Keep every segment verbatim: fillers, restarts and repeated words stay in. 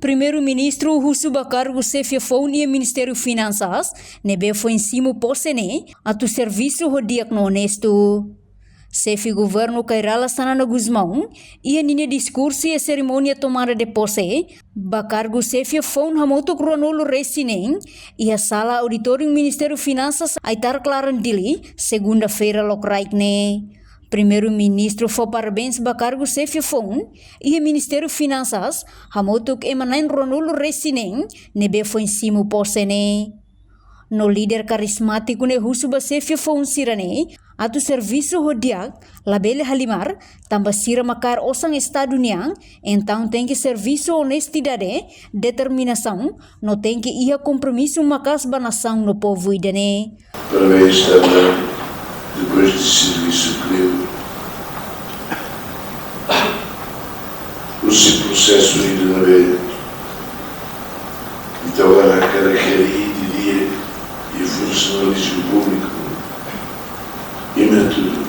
Primeiru-Ministru husu ba kargu xefia foun iha Ministériu Finansas ne'ebé foin simu pose ne'e atu servisu ho di'ak no onestu. Xefe Governu Kay Rala Xanana Gusmão iha ninia diskursu iha serimónia tomada de posse ba kargu xefia foun hamutuk ruanulu resin neen iha sala auditóriu Ministériu Finansas, Aitarak Laran, Dili, segunda-feira lokraik ne'e. Primeiru-Ministru fó parabéns ba kargu xefia foun iha Ministériu Finansas hamutuk ema na'in ruanulu resin neen ne'ebé foin simu pose ne'e. No líder karizmátiku ne'e husu ba xefia foun sira-ne'e atu servisu ho di'ak, labele halimar, tanba sira mak kaer osan Estadu nian, entaun tenke servisu ho onestidade, determinasaun, no tenke iha kompromisu maka'as ba nasaun no povu ida-ne'e. Parabéns, Xanana, depois de servisu, creio. Husi prosesu ida ne'ebé ita agora karakteriza di'ak iha funsionalizmu públiku. Imi hatudu,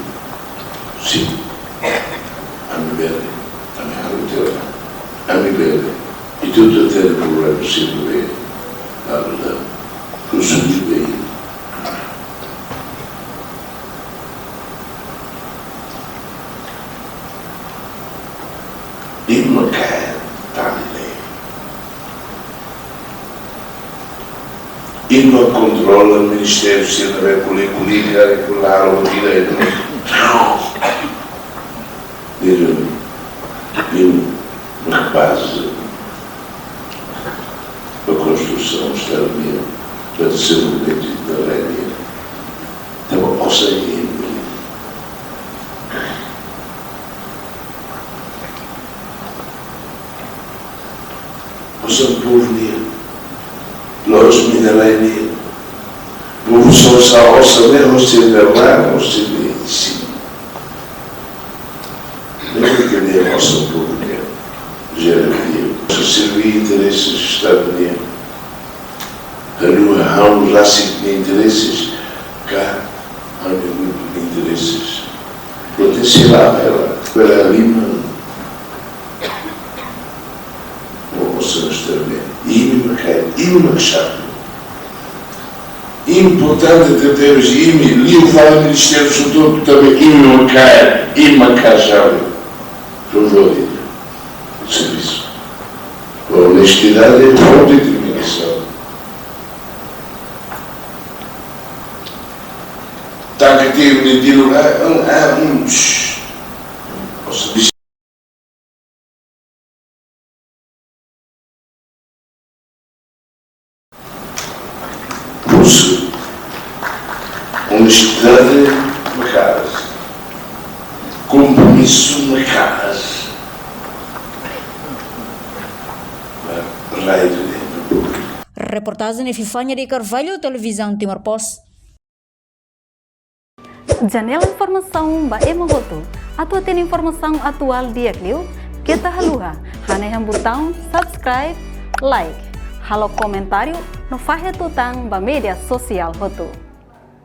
sin, ami bele, ami halo tiha ona, ami bele. Ita hotu hatene problema sira ne'ebé, la verdad, konsolida ida. Imi mak kaer tan ne'e. Imi mak kontrola ministériu sira ne'ebé ko'alia, ko'alia, ko'alia, ko'alia, ko'alia. Imi, imi mak baze ba konstrusaun Estadu nian, ba dezenvolvimentu ita-nia rai nian. Tanba osan imi, osan povu nian, loos minerais nian. Povu sosa osan ne'e, osan ne'e, osan ne'e, sin. Ne'e ke nia osan povu nian. Jere ke nia osan servi interese Estadu nian. Haluha ha'u rasik nia interese, ka ha'u-nia grupu nia interese. Potensiál ela, pela lima. Ou, ou seja, também. Imi mak kaer, imi mak xavi. Importante tebes, imi, liu fali ministériu sira hotu, tanba imi mak kaer, imi mak kaer xavi. Por favor, servisu. Onestidade, determinasaun. Takativu de tiro, ah, ah, ah, hum, shh. Por isso, onestidade maka'as, kompromisu maka'as, rai de dentro. Reportajen Epifania de Carvalho, Televizaun Timor Post. Janela informasaun ba ema hotu. Atu hatene informasaun atuál di'ak liu, keta haluha hanehan butaun subscribe, like, halo komentáriu no fahe tutan ba média sosiál hotu.